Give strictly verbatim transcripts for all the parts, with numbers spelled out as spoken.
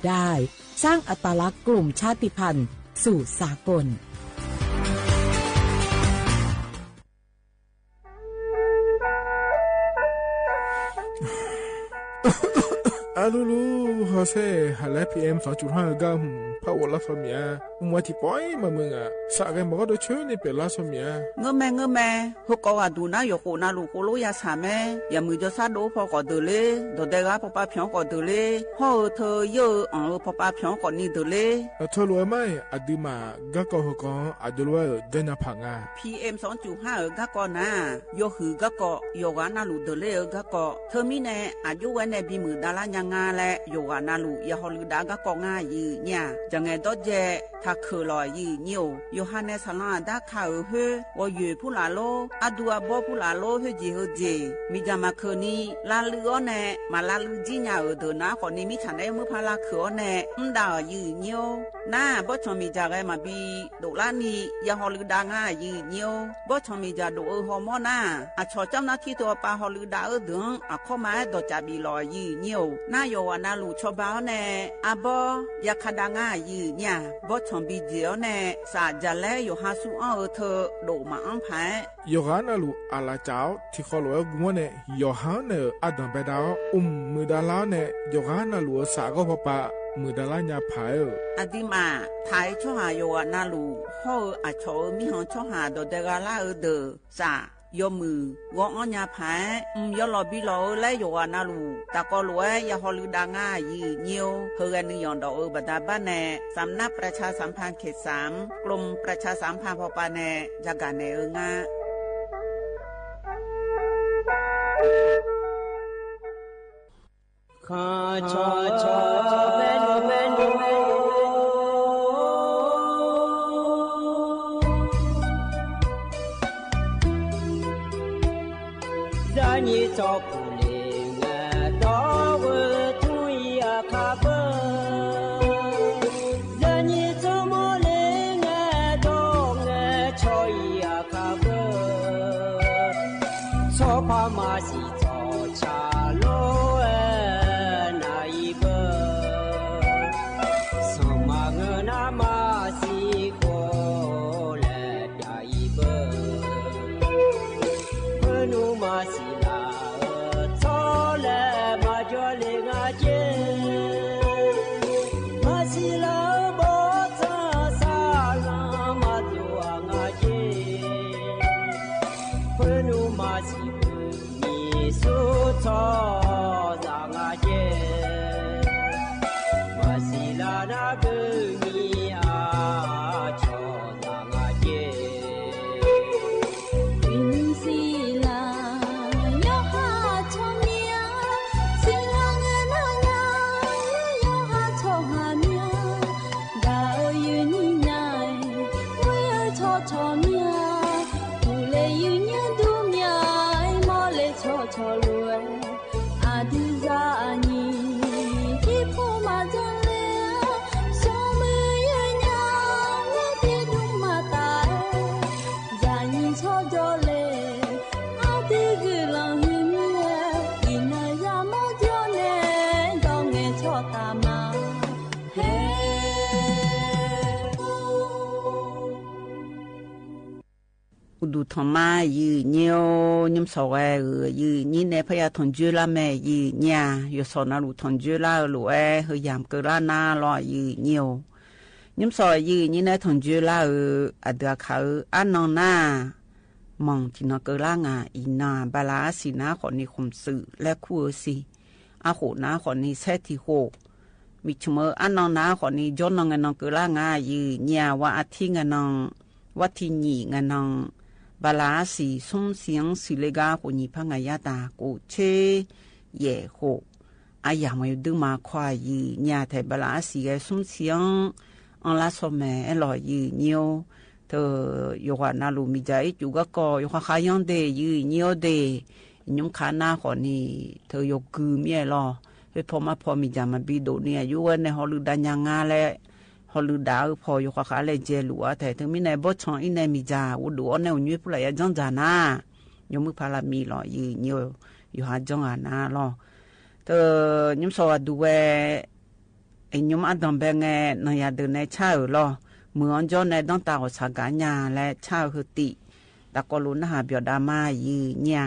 ได้ สร้างอัตลักษณ์กลุ่มชาติพันธุ์สู่สากล Arlulu hawsher haqlaer P M sanqcuf har-eu gar hmq par ghoflar saw miq-a. Mq-a tiqpawf-ir maqmuiq ngaq, saf ghae maqgawr dov coer ni pyeuflar saw miq-a. Ngeurmae ngeurmae, heukawv ghaqduq nar yawqkhof navluf khovlor yasaq mae. Yaqmuiq jawrshar dov-awr paw khawf deuq ler, dawqdae ghar pawpav pyanq-awr khawf deuq ler, hawr-eu teu yeur-eu anq-eu pawpav pyanq-awr khawf ni deuq ler. Aqtawvlof-aer mar-iq aqduimaf garkawv heukawv-anr aqjox lof-aer-euq janrnya paq nga. P M sanqcuf har-euq garkawv nar-aq, yawhuiq garkawv yawqghaq navluf deuq ler-eu garkawv. Teumirnae aqjox ghae nae bimuiq davlar nya nga laer yawqghaq navluf ya hawluiv dav garkawv ngar aqyuif nyir-aq, jaqngaeq dawrdzae taqkeuq lawq aqyuif nyir-or. Yawqha nae saqlanr aqdar ka-euq khoer, ghawqyoeq purlaf lor, ardu arbawr purlaf lor, khoerjeq heujeq miqdzaq maqkeuq ni lavluiv-awr nae, maq lavluiv jir nya-euq deuq nar khawf ni mirtsaq naeq-aer murpar lavkeuq-awr nae mr dav-euq aqyuif nyir-or. Nar-aq, bawrtsanq miqdzaq ghae maqbi doflar ni ya hawluiv dav ngar aqyuif nyir-or. Bawrtsanq miqdzaq dof-eu hawmawr nar-aq, aqcawq camr nar tir teu aqpav hawluiv dav-eu deuq-anr aqkawr ma-aer dawqcaf bif lawq aqyuif nyir-or. Nar yawqghaq navluf cawba-awr nae arbawr yaka dav ngar aqyuif nyir-aq, bawrtsanq bi jeq-awr nae saf jaqlaer yawqha sur anr-eu teu dof maqanr paq-aer, yawqghaq navluf aqlaf caf-awr tiqkhawf lof-aer gm-awr nae, yawqha-anr naeq-euq ardanq baedav-awr mq muiqdav lar-awr nae, yawqghaq navluf-euq saf ghawr pawpav muiqdav lar nya paq-aer-euq. Aqduimaf taq-eu tsawrhaq yawqghaq navluf hawr-eu aqcawq-euq mirkhanq tsawrhaq dawqdae gha lar-eu deuq saf yawmuiq ghawr-anr nya paq-aer, mq yawlawq bi lawq-eu laer yawqghaq navluf tafkawv lof-aer ya hawluiv dav ngar aqyuif nyir-or. Heughae nuiyanq dawq-eu baqda bar nae สำนักประชาสัมพันธ์เขตสาม กรมประชาสัมพันธ์ พป nae jagaq naeq-eu nga. Khanqcawq cawq bae nmr bae nmr, zaqnyiq tsawrkuq le ngae dawr-eu tmr-ir aqkar beu, zaqnyiq tsawrmawr le ngae dawr ngae caw-ir aqkar beu, tsawrpar maqsiq tsawrca lof-aer nav-ir beu, sanqma ngeur nar maqsiq khof laer pyav-ir beu, khoernmr maqsiq laf-eu tsawrlaeq maqjawr le nga jer, maqsiq laf-eu bawrtsanq saqlanr maqdov-aq nga jer, khoernmr maqsiq khoernmr sur tsawrhaqzaq nga jer, maqsiq laf nar keuvni aqcawq zaq nga jer. Uiqnymr siqlar yawqha tsawrmyanr, siqlar ngae nar nya yawqha tsawrhaq myanr, gaq-eu uiqnymr nya-aer ghoer-eu tsawrcawq myanr, uqle uiqnymr dur myanr-aer mawrle tsawrcawq lof-aer, aqdui zaqnyiq irpov maqdzanr le-a, smrmuiq yawnya-aer tiqdmr maqtaf-aer, zaqnyiq tsawrjawr le, aqdui guiqlanq huiqmir-aer, iqnan yamawr jawr nae dawr ngae tsawrtaf ma. Haer Uqduq tanqma aqyuif nyir-or, nymrshawq ghae-euq aqyuif nyir nae parya tanqjoer lar mae aqyuif nyir-a. Yawshawq navluf tanqjoer lar-eu lof-aer heuyamq keuvlar nar lawr aqyuif nyir-or. Nymrshawq aqyuif nyir nae tanqjoer lar-eu aqdui aqkaq-eu arnan nar-aq, manq tiqnan keuvlar nga. Iqnan-aq, bala arsiq nar khawfni khmqtsuif laer kur-eu siq. Arkhof nar khawfni saer tiq khof. Miqcmq-eu arnan nar khawfni jawrnan ngae nan keuvlar nga aqyuif nyir-a. War artir ngae nan, war tiq nyiq ngae nan, bala arsiq smr siq-anr siqle gar khof nyiq par ngaq yar taq khof tser yaef khof. Aryamq yawduima kawr aqyuif nyir-a taef bala arsiq ghae smr siq-anr anrlar shawr mae aerlawq aqyuif nyir-or. Teu yawqghaq navluf miqdzaq ircuf garkawv yawkhav kharyanr de aqyuif nyir-or de. Nymr kar nar khawfni teu yawgui mir-aer lawr. Khoerpaw marpaw miqdzaq maqbi dofni aqjox ghae nae hawluiv dav nya nga laer, hawluiv dav-eu paw yawkhav khav laejae luf-a taef. Teumirnae bawrtsanq ir nae miqdzaq ghofdof-awr nae uqnyoer purlaf ya janr dzaq nar, yawmuir paq lavmiq lawq aqyuif nyir-or. Yawqha janr ghaq nar lawr. Teu nymr shawq ghaq duq ghae Iqnymr ardanq bae ngae, nanqyaq deuq nae car-euq lawr. Muiq-anr jawr nae danrtav ghawqshaq gaq nya laer car-eu heu tif, tafkawvluf narhaq byawqdav ma yir nyir-a.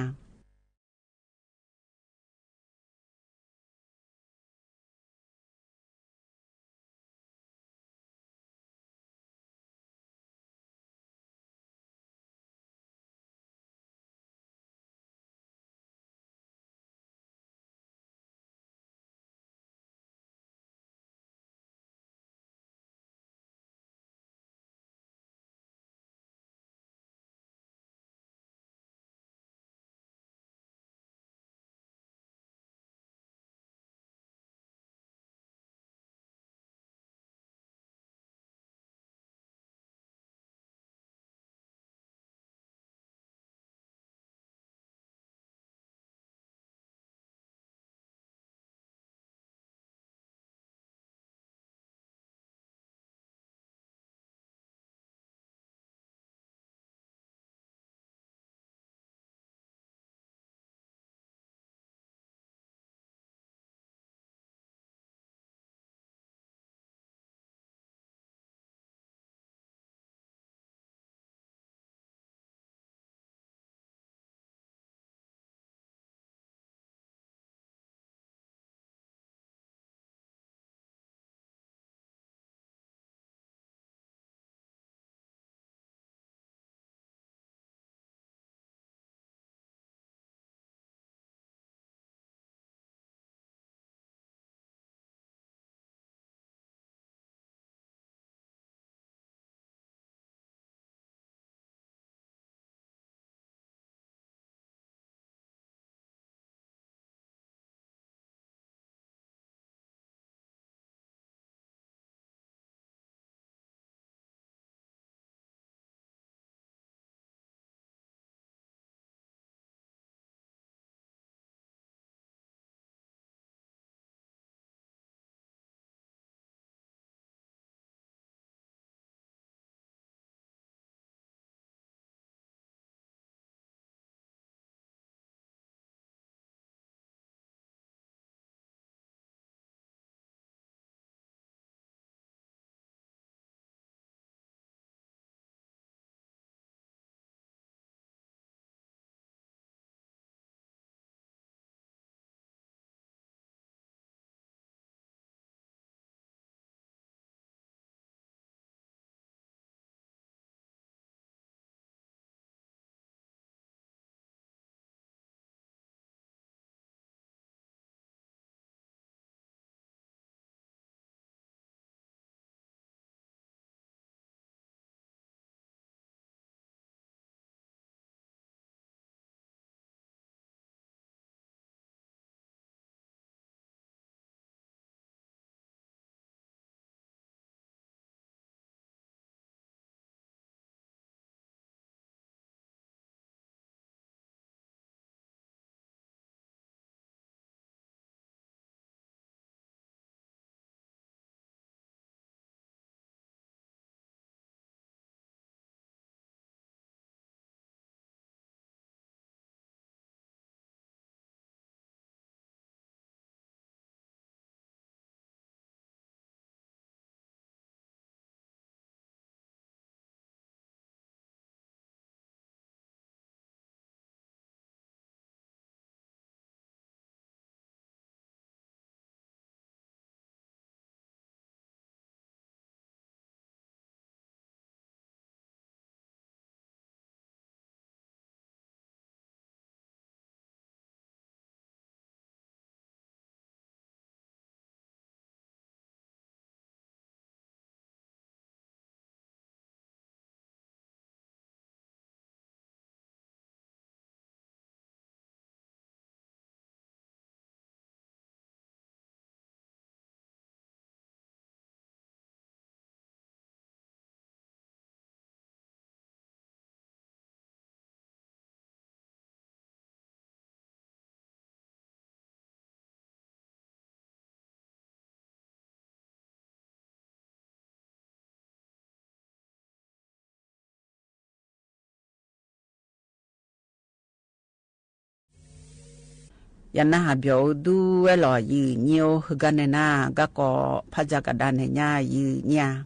Ya narhaq byawq-eu dur-aer lawq, yiq nyir-or, heugar nae nar garkawv par jagaq dav naeq nya yiq nyir-a.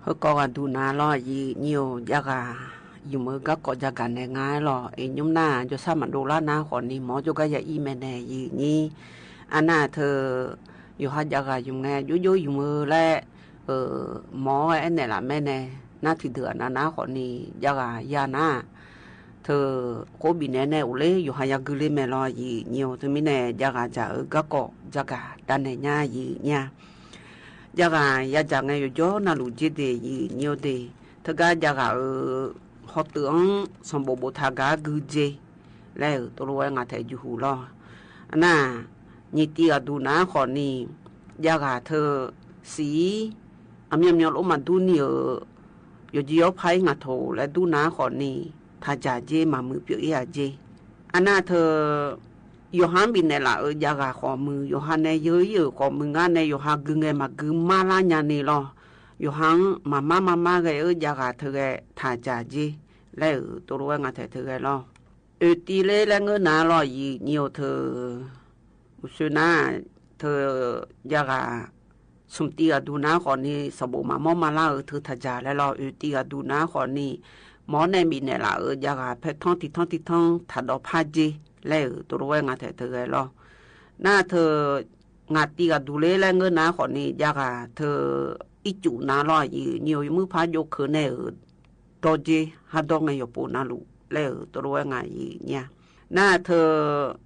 Heukawv ghaqduq nav lawr yiq nyir-or, javghaq ymq-eu garkawv jagaq naeq nga-aer lawq. Iqnymr nar-aq, jawrshar maqdov lar nar khawfni mawr jawrgar ya ir mae nae yiq nyir. Arnar teu yawqha javghaq ymq ngae jovjov ymq-eu laer mawr-aer aernaeq laf mae nae, nar tiqdeuq-aq nav nar khawfni javghaq ya nar-aq, teu khoer bifnaeq nae uqler yawqha yagui ler mae lawr yiq nyir-or. Teumirnae javghaq dzaq-eu garkawv jagaq dav naeq nya yiq nyir-a. Javghaq yadzaq ngae yawqjawr navluf jer de yiq nyir-or de. Teugar javghaq-euq hawteuv-anr sanqbof boftaq gaq-ar gui jer laer-euq tov lof-aer ngaq taef juqhuq lawr. Nar-aq, nyiq tiv ghaqduq nav-ar khawfni javghaq teu siq-ir aqmyanmyan lof maqdur ni-euq yawqjeq yawr par-ir ngaq taq laer dur nav-ar khawfni taqdzaq jer maqmuiq pyeuf-ir-aq jer. Arnar teu yawqha-anr bifnaeq laf-euq javghaq khawf muiq, yawqha nae yeur-ir-euq khawf muiq ngar nae yawqha gui ngae maqgui mar lar nyani lawr. Yawqha-anr maqmar marmar ghae-eu javghaq teu ghae taqdzaq jer laer-euq tov lof-aer ngaq taef teu ghae lawr. Oeq tiv ler laer ngeur nav lawr yiq nyir-or teu. Uqshoe nar teu javghaq smq tiv ghaqduq nav-ar khawfni sanqbof maqmawr ma lar-euq teu taqdzaq laer lawr. Oeq tiv ghaqduq nav-ar khawfni mawr nae bifnaeq laf-euq javghaq paertanr tiqtanr tiqtanr taqdawv par jer laer-euq tov lof-aer ngaq taef teu ghae lawr. Nar teu ngaq tiv ghaqduq ler laer ngeur nav-ar khawfni javghaq teu ircuf nav lawr yiq nyir-or, yawmuir par jov keuv nae-euq dawr jer har dawr ngae yawqpov navluf laer-euq tov lof-aer ngaq yiq nyir-a. Nar teu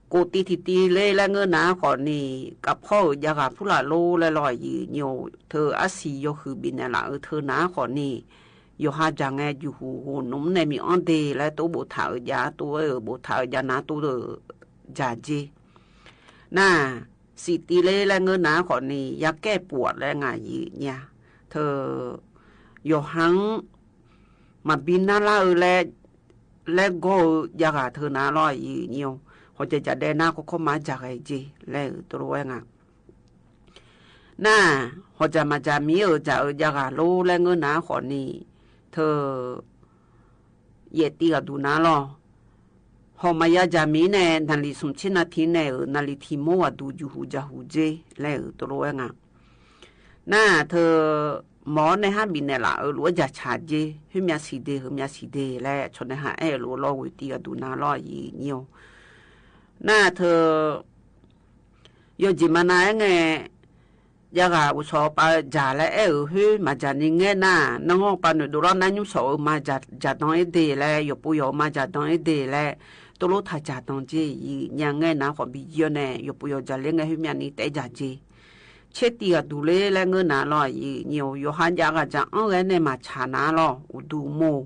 kov tiv tiq tiv ler laer ngeur nav-ar khawfni kavpawr-euq javghaq purlaf lor laer lawr yiq nyir-or, teu arsiq yawhuiq bifnaeq laf-euq teu nav-ar khawfni yawqha dzaq ngae juqhuq ghof nmr nae miq-anr de laer tov boftaq-euq jav tov-aer-euq boftaq-euq jav nav tov-eu dzaq jer. Nar siq tiv ler laer ngeur nav-ar khawfni yakaer puf-aq laer ngaq yiq nyir-a. Teu yawqha-anr maqbi nar lar-eu laer laer gawr-eu javghaq teu nav lawr yiq nyir-or, hawqjaq jaqdaev nar kawrkawr ma dzaq ghae jer laer-euq tov lof-aer nga. Nar hawqjaq maqdzaq mir-euq dzaq-eu javghaq lor laer ngeur nav-ar khawfni teu yaef tiv ghaqduq nav lawr. Hawq maqya dzaq mir nae naqliq smq tser nav tiq nae-euq naqliq tiq mawr ghaqduq juqhuq dzaqhuq jer laer-euq tov lof-aer nga. Nar teu mawr nae har bifnaeq laf-euq lof-aer dzaqcaq jer, khoermyav siq de heumyav siq de laer cawq nae ha aer-euq lof-aer lawr ghoeq tiv ghaqduq nav lawr yiq nyir-or. Nar teu yawjeq maqnav-aer ngae javghaq uqshawq pav dzaq laer aer-euq khoer maqdzaq ni ngaer nar, nanr-anr pav noeqdov lar nar nymr shawq-euq ma dzaq dzaq dan-ir de laer yawqpov yawq-euq ma dzaq dan-ir de laer tov lof taq dzaq dan jer yiq nyir-a. Ngaer nav khawf bi jir-awr nae yawqpov yawq dzaq ler ngae khoermyav ni taef dzaq jer. Tser tiv ghaqduq ler laer ngeur nav lawr yiq nyir-or, yawqha jav ghaq dzaq-anr ghae nae maqtsaq nav lawr uqduq mor-or.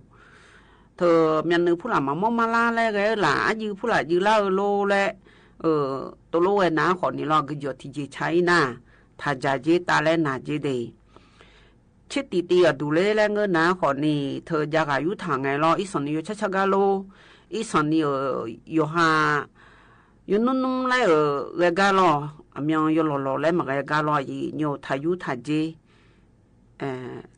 Teu myavnuiv purlaf maqmawr mar lar laer ghae-eu laf arjuiv purlaf juiv lar-eu lor laer tov lof ghae nav-ar khawfni lawr gui jawq tiqjeq tsaq-ir nar taq dzaq jer tav laer naq jer de. Tser tiv tiv ghaqduq ler laer ngeur nav-ar khawfni teu javghaq yurtaq ngae lawr irsanq ni yawcar car gar lor. Irsanq ni-euq yawqha yawnmr nmr laer-euq ghae gar lawr, aqmyan yawlawq lawq laer maqghae gar lawr yiq nyir-or taq yur taq jer.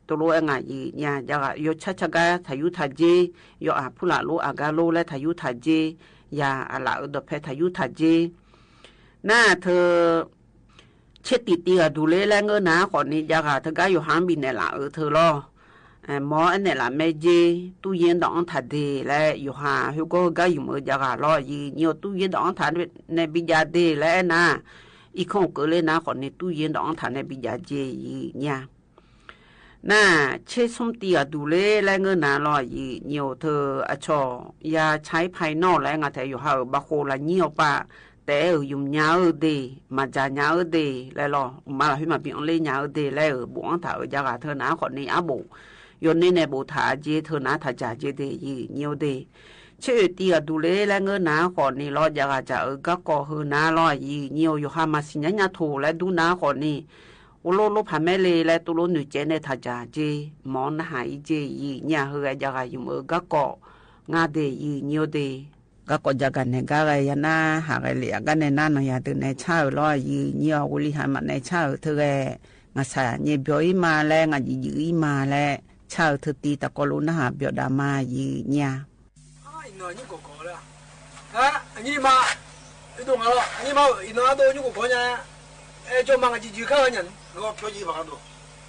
Tov lof-aer ngaq yiq nyir-a, javghaq yawcar car gar taq yur taq jer, yawqghaq purlaf lor aqgar lor laer taq yur taq jer, ya aqlaf-euq dawqpae taq yur taq jer. Nar teu tser tiv tiv ghaqduq ler laer ngeur nav-ar khawfni javghaq teugar yawqha-anr bifnaeq laf-euq teu lawr. Mawr-awr aernaeq laf mae jer, turyaer dawq-anr taq de laer yawqha khoergawr heugar ymq-eu javghaq lawr yiq nyir-or, turyaer dawq-anr taq nae bijav de laer aernar, irkanr uqkeuv ler nav khawfni turyaer dawq-anr taq nae bijav jer yiq nyir-a. Nar tser smr tiv ghaqduq ler laer ngeur nav lawr yiq nyir-or, teu aqcawq ya tsaq-ir pai nawr laer ngaq taef yawqha-euq bavkhov lafnyir-awr pav taef-aer-euq ymq nya-eu de, maqdzaq nya-eu de laer lawr, uqma lafkhoer maqbi anr ler nya-eu de laer-euq bof-anr taq-euq javghaq teu nav-ar khawfni arbof yawner nae boftaq-a jer teu nav-ar taq dzaq jer de yiq nyir-or de. Tser oeq tiv ghaqduq ler laer ngeur nav-ar khawfni lawr javghaq dzaq-euq garkawv heu nav lawr yiq nyir-or, yawqha maqsiq nyar nya toq laer dur nav-ar khawfni ghov lor lor paq maer le laer tov lof noeqcaev nae taq dzaq jer mawr narhaq-ir jer yiq nyir-a. Heu ghae javghaq ymq-eu garkawv nga de yiq nyir-or de. Garkawv jagaq naeq gar ghae ya narhaq ghae lef-aq gar nae nar nanqyaq deuq nae car-euq lawr yiq nyir-or, ghofli haq maf nae car-euq teu ghae ngaqshaq nyae byawq-ir ma laer ngaq jif jif-ir ma laer car-euq teu tiv taqkawv lof narhaq byawq dav ma yiq nyir-a. Iqnan nyir gawqgawq laer, aqnyir ma, Dov nga lawr, aqnyir ma-euq iqnan ardov nymrkhof gawr nya. Aer jawr ma, ngaq jiq jiq kar-eu nya.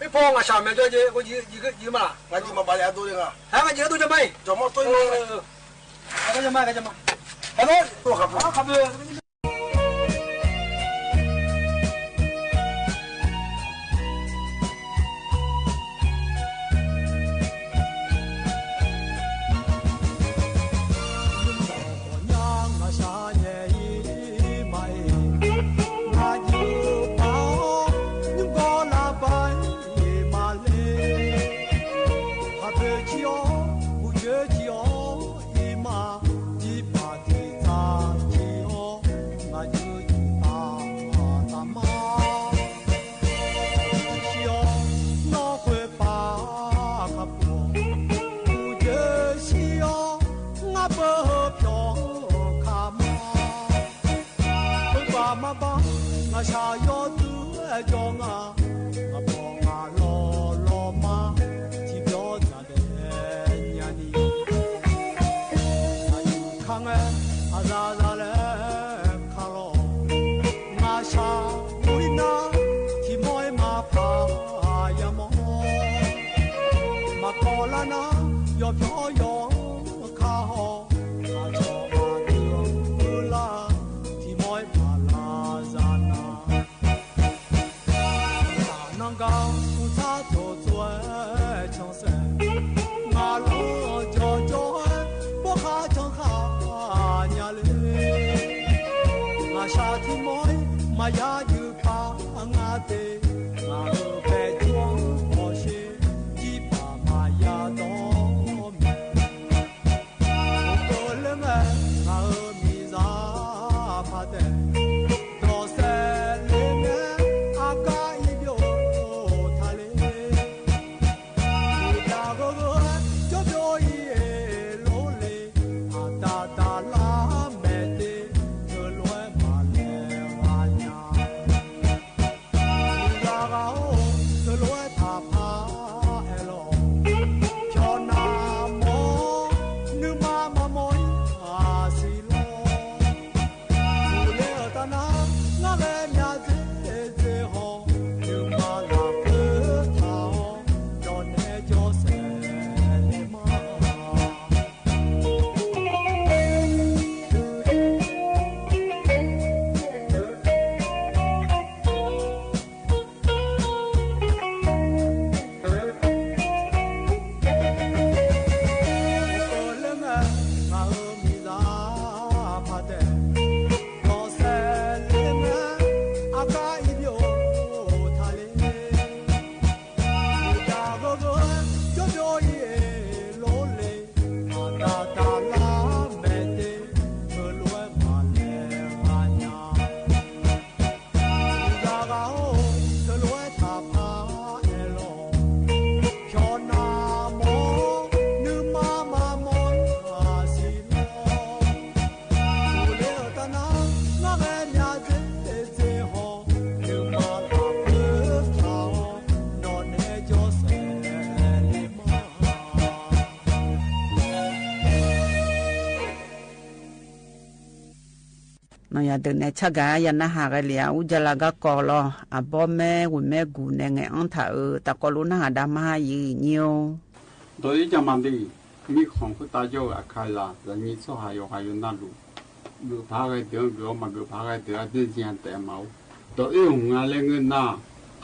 Irpaw ngaqshaq maeq jawr jeq, jiq jiq ma. Ngaq jiq maqbaf le ardov le nga. Haer ngaq jiq ardov jawr ma-ir. Jawr ma. Nymrmawf khawf nya ngaqshaq nyae-ir ma-iq, ngaq jiq paq-awr nymrgawr lavbav-ir ma le. Khaqpoeq cir-awr, uqjoer cir-awr ir ma, jirbaq tiqtsaq cir-awr, ngaq jiq jiqpaq taqma. Shir-awr nawr khoerpav kaqpov, uqjoer shir-awr ngar beu-eu pyawq-anr kaqma. Khoerpav maqbav, ngaqshaq yawdui-aer jawr nga. Ngaqpawf ngaq lawq lawq ma, tiqbyawr dzaq daef nyani. Aqyuif kar ngae, aqzaf zaf laer ka lawq. Ngaqshaq ur-ir nar, tiqmawr-ir maqpaq yamawr. Maqkawv lar nar, yawpyawr yawr-anr kar haw. Aqcawq aqdui-anr lar, tiqmawr-ir maqlaq zaq nar. Uqtaf nanr gar uqtsar tawq tsov-aer cansaef, ngaqlanr jawrjawr-aer bawrkhar canrkhar nya le. Ngaqshaq tiqmawr-ir maqya juif paq ngar te, ngaq-euq paeqcur-anr hawsher, jirbaq maqya dawr mae. Uqkeuv ler ngae, ngaq-euq miqzaq paq taef, dawqsaev le ngae, argar ir byov taq le. Uqdaq gheugheu-aer jawr byov-ir-e lor le, aqda daqlar maeq te, teulof-aer maqlaeq ghaq nya. Uqghaq ghaq-or, teulof-aer taqpar aerlawq. Pyawq navmawr-awr, nuima maqmawr-ir aqsiq lawr. Uqle-euq tavnar, ngar ghae myavdzer dzer haw. Nuima lafkhoer taq-awr, dawq nae jawrsaeq le ma. Uqkeuv ler ngae, ngaq-euq miqzaq paq taef, dawqsaev le ngae, argar ir byov taq le. Uqdaq gheugheu-aer jawr byov-ir-e lor le, aqda daqlar maeq te, teulof-aer maqlaeq ghaq nya. Uqghaq ghaq-or, teulof-aer taqpar aerlawq. Pyawq navmawr-awr, nuima maqmawr-ir aqsiq lawr. Uqle-euq tavnar, ngar ghae myavdzer dzer haw. Nuima lafkhoer taq-awr, nawq nae jawrsaeq le ma. Nawq yadeuq nae tsargaq-aer ya narhaq ghae lef-a. Urjala garkawv lawr, aqbawr maer ghoeq maer guq nae ngaeq-anr taq-euq taqkawv lof narhaq dav mar-a, yiq nyir-or. Dawq-ir jaqmaf de, mirkhanq khoertav jawr-euq Aqkaqzaq zaqnyiq tsawrhaq yawqghaq yawqnavluf, geuf paq-aer ghae deuq-anr geuf-awr, maqgeuf paq-aer ghae deuq-anr aqdui zmq-a taef ma-or. Dawq-ir hmq nga laer ngeur nar,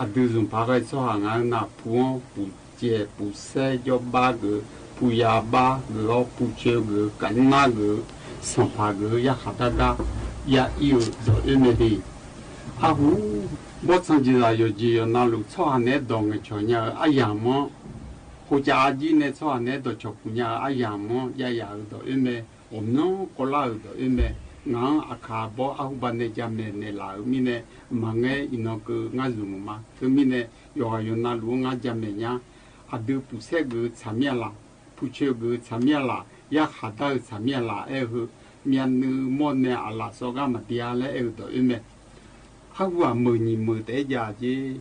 aqdui zmq paq-aer ghae tsawrhaq ngaq-anr nar, puq-anr puq caev puq saer jawrbar geuf, puq ya bar geuf-awr, puq coeq geuf, kavnar geuf, sanqpaq geuf, yarkhaq dar gar ya ir-euq dawq-oer mae de. Arhu, bawrtsanq jeqzaq yawqjeq yawqnavluf tsawrhaq naeq-aer dawq ngaeqcawq nya-eu aryamq-anr, khocav arjir nae tsawrhaq naeq-aer dawqcawq puq nya-eu aryamq-anr jav yaf-euq dawq-oer mae. Ghawqmyanr kawvlar-euq dawq-oer mae. Ngaq-anr Aqkaq bawr arhuba nae jamaeq naeqlaf-euq mirnae, maqngeur iqnan keuv ngar zmq ma. Teumirnae yawqghaq yawqnavluf-anr ngar jamaeq nya. Aqdui puq saer geuf-eu tsaqmir-a laq, puq coeq geuf-eu tsaqmir-a laq, yarkhaq dar-eu tsaqmir-a laq aer-eu heu, myavnuiv mawr nae aqlaf sawv gar maqdi-a laer aer-eu dawq-oer mae. Arhu-aq, meuq nyiq meuq taef-aer jav jer.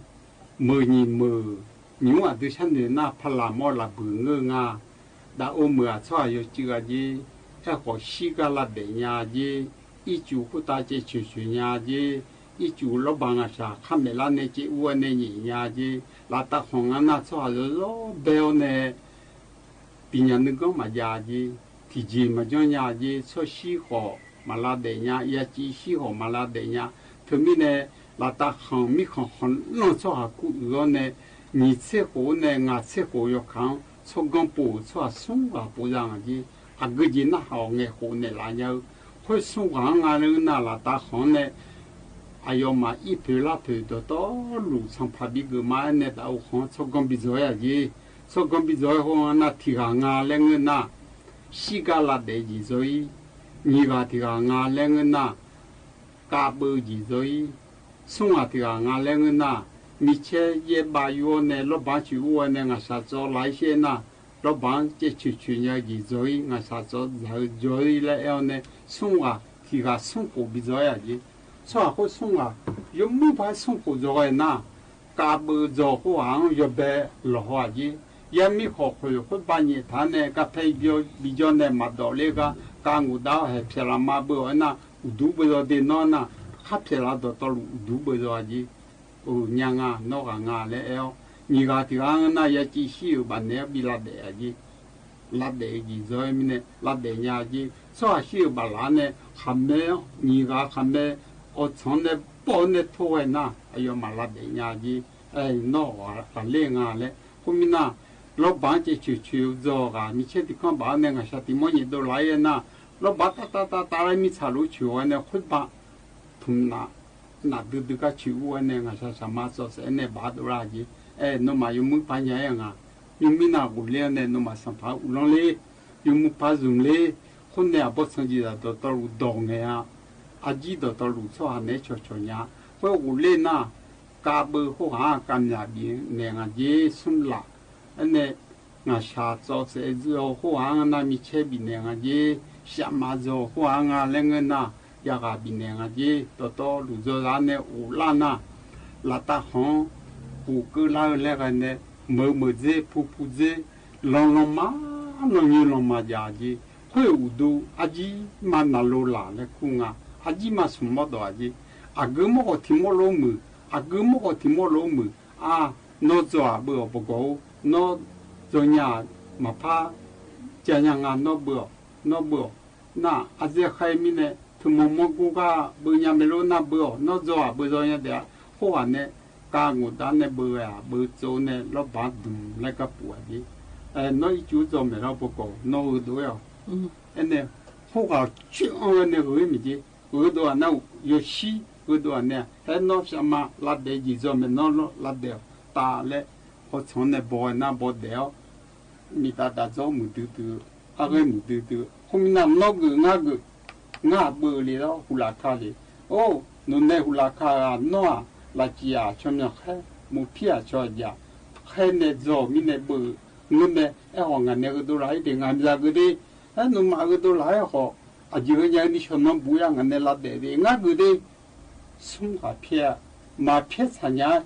Meuq nyiq meuq, nymq-mr aqdui sharnoeq nar, paqlaq mawr laf buiq ngeur nga. Daqov meuq-aq, tsawrhaq yawcuiv gha jer. Aerkhawf, shir gar lavdaef nya jer. Ircuf khoertav caev coeq coeq nya jer. Ircuf lawrbaq ngaqshaq khar maeqlar nae caev ur-aer nae nyaef nya jer. Laftav khanq ngar nar tsawrhaq zawzawr bae-awr nae biqnyaq nuiganr maqjav jer. Tiqjeq maqjanr nya jer. Tsawrshir khawf maq lavdaef nya, yaciv shir khawf maq lavdaef nya. Teumirnae laftav khanq mirkhanq khanqlanr tsawrhaq kur uiq-awr nae, nyiq tser khof-awr nae ngaq tser khof yawkaq-anr tsawrganr pov-euq tsawrhaq smr ghaq pov za ngaq jer. Aqgeu jeq narhaq-awq ngaeqkhof naeqlaf nya-eu. Khoer smr ghaq-anr nga laer ngeur nar, laftav khanq-anr nae aqyawfmaf ir poeq lar poeq dawqtawvluf sanqpaq bigeuf ma-aer nae daqov khanq-anr tsawrganr bi dzawq-aer-aq jer. Tsawrganr bi dzawq-aer khoer-anr nar tiq ghaq nga laer ngeur nar, shirgar lavdaef jeq dzawr-ir. Nyiq ghaq tiq ghaq nga laer ngeur nar, kavbeuv jeq dzawr-ir. Smr ghaq tiq ghaq nga laer ngeur nar, micaer yaerbav yur-awr nae lawrbaq-anr coeq ur-awr nae ngaqshaq tsawv laf-ir shaer nar, lawrbaq-anr caev coeq coeq nya-eu jeq dzawr-ir, ngaqshaq tsawv dzaq-eu dzawr-ir laer aer-awr nae, smr ghaq tiq ghaq smr khof bi dzawr-aer-aq jer. Tsawrhaq khoer smr ghaq yawmuir paq-aer smr khof dzawr ghae nar, kavbeuv dzawq khoerghaq-anr yawbae lawqhaw-aq jer. Yar mir khawf khoeq khoer ba nyaef taq-anr nae garpaer bijawr nae maqdawf ler gar, kav nguf dav-awr haeq pyaeq laf ma beuv-awq aer nar, uqduq beuv zaw de nawr nar, khar pyaeq laf dawqtawvluf uqduq beuv zaw-aq jer. Euq nya nga, nawr ghaq nga laer aer-awr, nyiq ghaq tiq ghaq-anr nar yaciv shir-euq bafnaeq-anr bi lavdaef-aq jer. Lavdaef-eu jeq dzawr-aer mirnae lavdaef nya jer. Tsawrhaq shir-euq baflaf-anr nae khaqmae-anr nyiq ghaq khaqmae awqtsanq-anr nae bawr-awr nae tor ghae nar, aqyawfmaf lavdaef nya jer. Aer, nawr ghaqler nga laer. Khoermirnae, lawrbaq-anr caev coeq coeq-eu dzaw ghaq micaer tiq kanr baf-awr nae ngaqshaq tiq mawr nyaef dov laf-ir aer nar, lawrbaq tav tav tav tav laer mirtsaq lof coeq-awr nae khoerbar tmq naf naf duidui gar coeq ur-aer nae ngaqshaq shaqma tsawv saef-aer nae baf dovlar jer. Aer, nawmaf yawmuir paq nya-aer nga. Yawmuir nar ghofler-awr nae nawmaf sanqpaq-anr uvlanr ler, yawmuir paq zmq ler. Khoer nae aqbawr tsanq jeqzaq dawqtawvluf dawq ngaeq-a. Arjir dawqtawvluf tsawrhaq naeq-aer cawqcawq nya. Khoer ghofler nar, kavbeuv khoerghaq-anr kavmyaq bifnaeq nga jer. Smr laf-aer nae ngaqshaq tsawv saef-aer dzuir-awr khoerghaq-anr nar micaer bifnaeq nga jer. Shafma dzaw khoerghaq-anr nga laer ngeur nar, yagaq bifnaeq nga jer. Dawqtawvluf dzaw zaq-anr nae ghoflar nar, laftav khanq-anr ghofkeuv lar-eu laer ghae nae, meuq meuq dzer pu pu dzer, lanq lanq ma, lanq nyoe lanq ma jav jer. Khoer-euq uqdu arjir ma naqlo laq laer kur nga. Arjir ma smq mawr dawq-aq jer. Aqgeu mawr khawf tiq mawr lof muiq, aqgeu mawr khawf tiq mawr lof muiq. Ar, nawr dzaw-aq beuv-awq bawqgawq-or, nawr dzaw nya-aq maqpar ja nya nga, nawr beuv-awq, nawr beuv-awq. Nar, ardzaer khaer mirnae teumanq manrgur gar beuv nya mae lor, nar beuv-awq, nawr dzaw-aq beuv dzaw nya taef-a. Khoerghaq nae kav nguf dav nae beuv ghae-aq beuv tsov nae lawrbaq dmq laer gar puf-aq jer. Nawr ircuf dzaw maeq lar bawqgawq nawr gheudov-aer-awq. Aernae khoerghaq coer-anr ghae nae gheuf-ir maeq jer. Gheudov-aq nar-euq yawshir gheudov-aq nae-aq, aer nawr shafma lavdaef jeq dzaw maeq nawr lavdaef-awq tav laer, hawtsanq-anr nae baw-aer nar baw daef-awr, miqtav dav dzawr muiqdui dui-eu, arghaer muiqdui dui-eu. Khoermirnae nawr geuf ngar geuf, ngar aqbeuv le-awr huqlaf ka le. Or, nawqnae huqlaf ka-aq nawr-aq lafcif-aq tsawrmyanr khaer, murpir-aq tsawrhaqjaf khaer nae dzaw-euq mirnae beuv-eu ngeur mae. Aerkhawf ngaq nae gheudov laf-ir de, ngaq miqzaq geuf de. Aer, nawmaf gheudov laf-aer khawf, aqjeq ghaenya-eu nishawq nan buq-ir-a, ngaq nae lavdaef de, ngar geuf de. Smr ghaq pyaer-a. Maqpyaer tsaq nya-aer,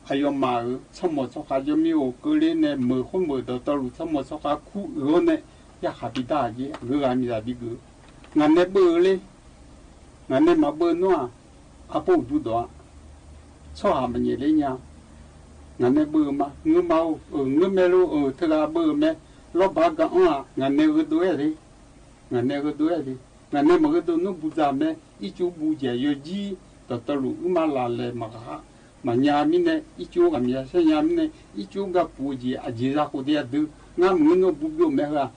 aqyawfmaf-euq tsawrmawq tsawrkhav jawr mir-or keuvler nae meuq khoermeuq dawqtawvluf tsawrmawq tsawrkhav kur uiq-awr nae yarkhaq bidar-aq jer. Aqgeu ghaq miqzaq bigeuf. Ngaq nae beuv-eu ler. Ngaq nae maqbeuv nar-aq, arbawr uqduq dawq-a. Tsawrhaq maqnyaef ler nya. Ngaq nae beuv-eu ma, ngeur ma-or, ngeur mae lor-eu, teughaq beuv-euq mae. Lawrbaq gar anr-aq, ngaq nae gheudov-aer de. Ngaq nae gheudov-aer de. Ngaq nae maqgheudov nmr budzaq mae. Ircuf buv jeq yawjir dawqtawvluf uirma laflaeq maqghaq maqnya mirnae, ircuf ghaq miqya shar nya mirnae, ircuf gar puq-eu jeq aqjeq za khof de aqdui. Ngar maqngeur nawr buv byov mae heu-aq,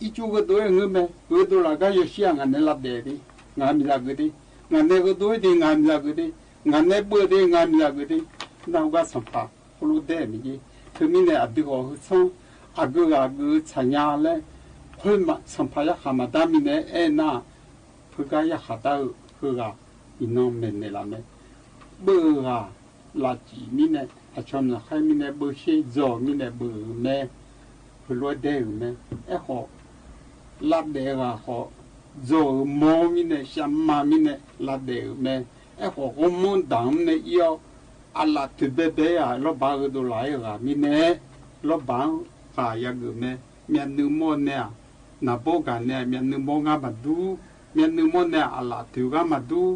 ircuf gheudov-aer ngeur mae. Gheudov laf gar yawshir-aq ngaq nae lavdaef de. Ngaq miqzaq geuf de. Ngaq nae gheudov-aer de, ngaq miqzaq geuf de. Ngaq nae beuv de, ngaq miqzaq geuf de. Nar-eu gar sanqpaq khoerlof daer-euq mae jer. Teumirnae aqdui khawf heu tsanr, aqgeu ghaq aqgeu-eu tsaq nya laer, khoer sanqpaq yarkhaq maqdar mirnae aernar, heugar yarkhaq dar-eu heughaq iqnan maeqnaeq laf mae. Beuv-eu ghaq lafcif mirnae, aqcawq myaqkhaer mirnae beuv sher, dzaw-eu mirnae beuv-euq mae. Heulof-aer daer-euq mae. Aerkhawf, lavdaef ghaq khawf, dzaw-euq mawr mirnae, sharma mirnae lavdaef-euq mae. Aerkhawf, ghawrmawr daq-anr nae ir-awr, aqlaf toeqbae bae-ir-aq, lawrbaq gheudov laf-aer-eu ghaq mirnae, lawrbaq-anr ghaq yageuf mae. Myavnuiv mawr nae-aq, naqbawr gaq nae-aq, myavnuiv mawr ngar maqdur. Myavnuiv mawrnae aqlaf toeq gar maqdur,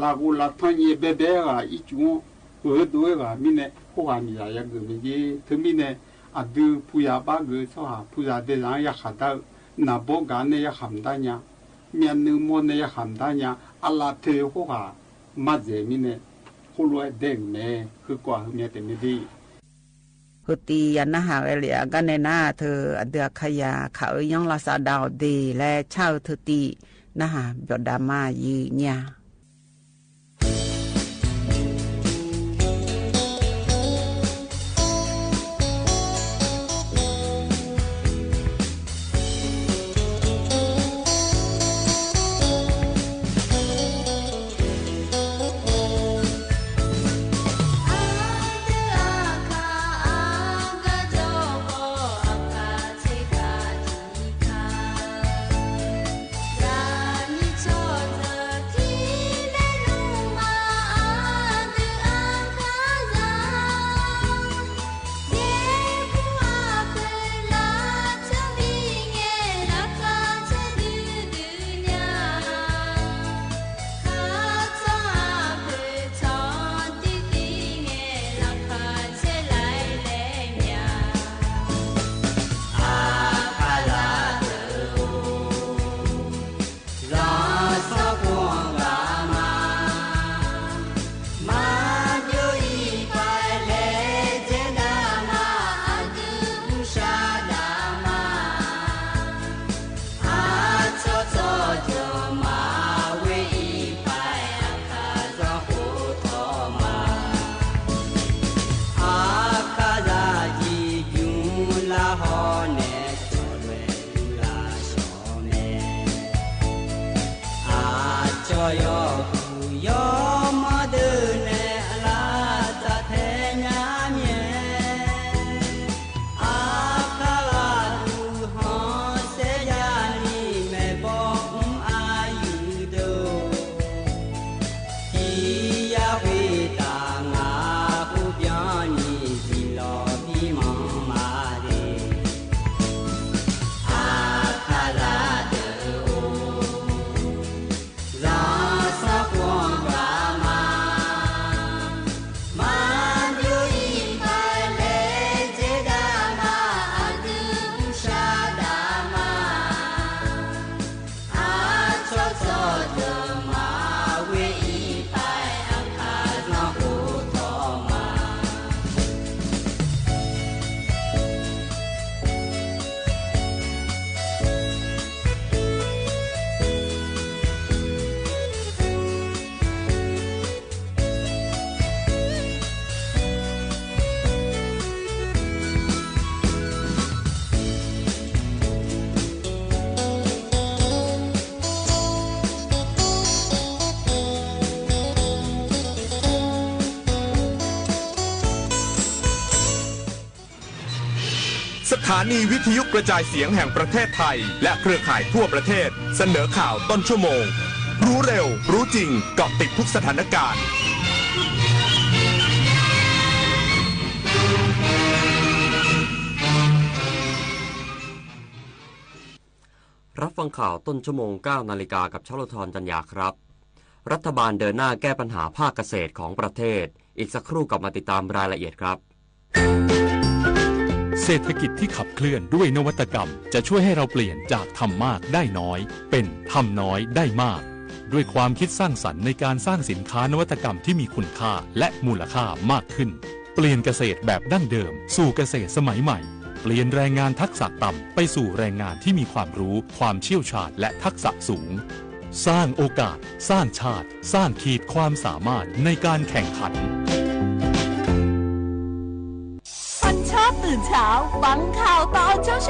lafghof laftanr nyae baebae-aer ghaq ircuf-anr gheudov-aer ghaq mirnae, khoerghaq miqzaq yageuf mae jer. Teumirnae, aqdui puya bar geuf-eu tsawrhaq puya daezaq-anr yarkhaq dar-eu, naqbawr gaq nae yarkhaq mqdar nya, myavnuiv mawr nae yarkhaq mqdar nya, aqlaf toeq khoerghaq mardzaeq mirnae, khoerlof-aer daeq-euq mae. Heukawv-aq heumya taef mae de. Heutiv ya narhaq ghae lef-a gar nae nar, teu aqdui Aqkaqzaq kaq-eu yanr lavsav dav-awq de laer car-eu teutiv narhaq byawqdav ma yir nya. Aqkaqzaq jeqjmq lar hawr nae cawqlaeq uvlaf shawq mae. Aqcawq yawhuiq yawmanr deuq nae aqlaf dzaqtae nya myae. Aqkaqzaq duqkhanq saerjani maeqbawr mr aqyuif deuq-or, tiqya khoertav ngaq khoerbyanni bi lawq bi manq ma le. Aqkaqzaq deuq-or, zanqsanr khof-anr gaq ma. Maqbyav-ir paq laejae gar ma, aqdui mrshar daq ma. Aqcawq tsawrjeuq maqghoe-ir paq-aer, aqkaq zanrkhof tawq ma. สถานีวิทยุกระจายเสียงแห่งประเทศไทย และเครือข่ายทั่วประเทศ เสนอข่าวต้นชั่วโมง รู้เร็ว รู้จริง เกาะติดทุกสถานการณ์ รับฟังข่าวต้นชั่วโมง เก้านาฬิกา กับช่อลูกทอนจันยาครับ รัฐบาลเดินหน้าแก้ปัญหาภาคเกษตรของประเทศ อีกสักครู่กลับมาติดตามรายละเอียดครับ เศรษฐกิจที่ขับเคลื่อนด้วยนวัตกรรม จะช่วยให้เราเปลี่ยนจากทำมากได้น้อย เป็นทำน้อยได้มาก ด้วยความคิดสร้างสรรค์ในการสร้างสินค้านวัตกรรมที่มีคุณค่าและมูลค่ามากขึ้น เปลี่ยนเกษตรแบบดั้งเดิมสู่เกษตรสมัยใหม่ เปลี่ยนแรงงานทักษะต่ำไปสู่แรงงานที่มีความรู้ ความเชี่ยวชาญ และทักษะสูง สร้างโอกาส สร้างชาติ สร้างขีดความสามารถในการแข่งขัน คนชอบตื่นเช้า ฟังข่าวตอนเช้าๆ